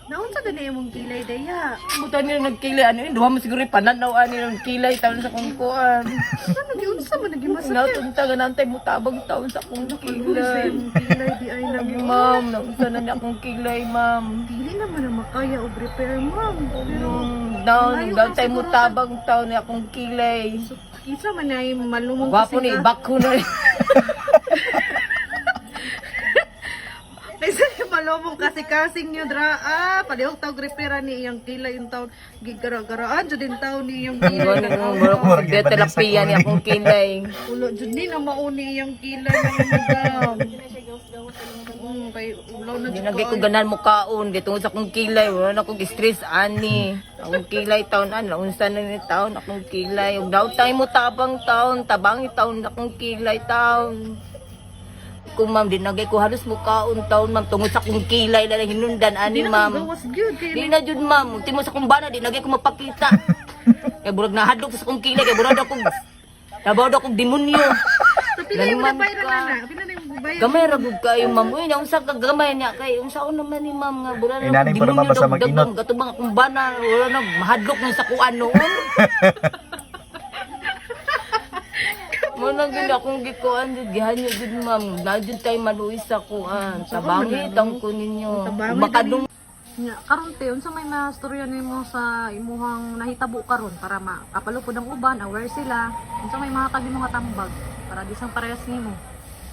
Naunsa gani imong kilay daya? Buta niya nagkilay ano yun, duha mo siguro yung pananaw ani ng kilay taon sa kong kuan. Ano giunsa man naging masakit? Natunta ganantay mo tabang taon sa kong Sa kilay. imong kilay di ay na Lagi, ma'am, naunsa na niya akong kilay, ma'am. Dili naman na makaya og repair, ma'am. Pero Down, Malayo down na tayo mo siguro. tabang taon niya akong kilay. So, kinsa man ay malumong Gwapo ni, ka. ibako na. Kaysa ni malumong kasi kasing nyo dra. Ah, palihog tawag repair ni iyang kilay yung taon. Gigara-garaan jud din taon ni iyang kilay. Gani mo, mura ko Murag sa terapia niya akong kilay. Ulo jud ni na mauni iyang kilay mga madam. Kay ulaw na Di jud na ko ganan mo kaon, kay tungod sa akong kilay, wala na akong stress ani. Akong kilay taon an, unsa na ni taon akong kilay. Ug daw tayo mo tabang taon, tabangi taon akong kilay taon. Kung ma'am, di na ko halos mo kaon taon ma'am, tungod sa akong kilay lang hinundan ani Di na ma'am. gawas gyud kay Di na jud ma'am, timo sa akong bana, di na ko mapakita. Kay burag nahadlok sa akong kilay, kay burag akong Nabaw akong demonyo. So pila yung Ganuman nabayran ka. na? Pila na yung bayaran? Gamay ra gud kayo ma'am. Uy, naunsa ka gamay niya kay unsa ko naman ni ma'am nga bura Eh, nanay pa naman basta mag-inot. Gatubang akong bana, wala na mahadlok nung sa kuan noon. Mo nang gid akong gikuan jud gihanyo jud ma'am. Na jud tay maluoy sa kuan. Tabangi tang ko ninyo. Tabangi Makadung Nya karon te, unsa may mastorya nimo sa imuhang nahitabo karon para makapalo pud ang uban, aware sila. Unsa may mga tagi mga tambag para di sang parehas nimo.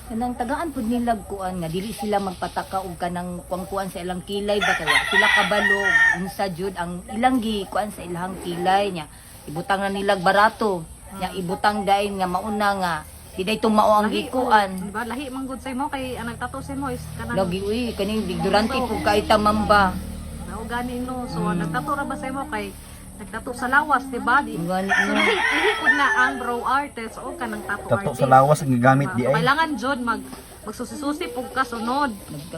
Kanang tagaan pud nila kuan nga dili sila magpataka og kanang kuang-kuan sa ilang kilay ba kay wa sila kabalo unsa jud ang ilang gi kuan sa ilang kilay nya ibutang na nilag barato nya ibutang dayon nga mauna nga di day mao ang Lahi, gikuan. oh, di ba? Lahi man gud sa imo kay ang nagtato sa imo is kanang Lagi uy kaning ignorante pud kay tamamba. Nao gani no. So ang nagtato ra ba sa imo kay nagtato sa lawas, di ba? Di. Gani So no. lahi lahi pud na ang brow artist o kanang tattoo Tato artist. sa lawas ang gigamit Diba? di So, ay. kailangan jud magsusi-susi pug kasunod.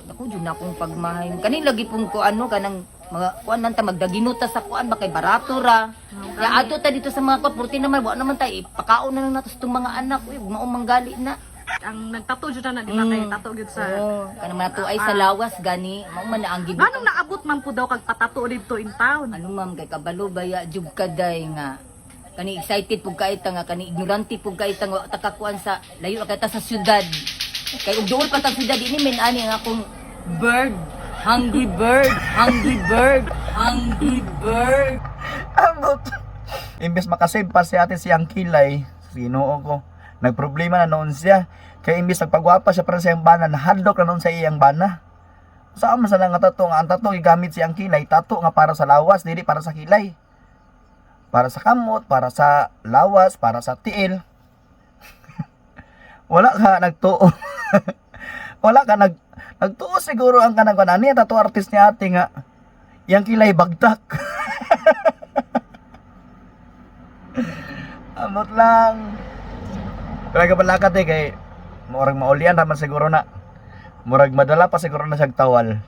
Ako jud na akong pagmahay. Kaning lagi pong ko ano kanang mga kuan nanta magdaginuta sa kuan ba kay barato ra. Ya ato ta dito sa mga kuan purti naman wa naman ta ipakaon na lang nato sa itong mga anak uy mao manggali na. Ang nagtato jud na, di ba, kay tato gyud sa Oo, kanang mga tuay sa lawas gani mao man na ang Nganong gibutang. naabot man po daw kag patato didto in town? Ano ma'am kay kabalo baya jud kaday nga kani excited pug kay ta nga kani ignorante pug kay ta nga wa ta kakuan sa layo ra kay ta sa syudad. Kay ug duol pa ta sa syudad ini men ani ang akong bird, hungry bird, hungry bird, hungry bird. Ambot. Imbes makasave pa si ate siyang kilay, Ginoo ko. Nagproblema na noon siya. Kaya imbes nagpagwapa siya para sa iyang bana, nahadlok na noon sa iyang bana. Saan man sa nga tato nga ang tato gigamit siyang kilay, tato nga para sa lawas, dili para sa kilay. Para sa kamot, para sa lawas, para sa tiil. Wala ka nagtuo. Wala ka nagtuo siguro ang kanang kanani ang tattoo artist ni ate nga yang kilay bagtak. Amot lang. Pero kapalakat eh kay murag maulian raman siguro na. Murag madala pa siguro na siyang tawal.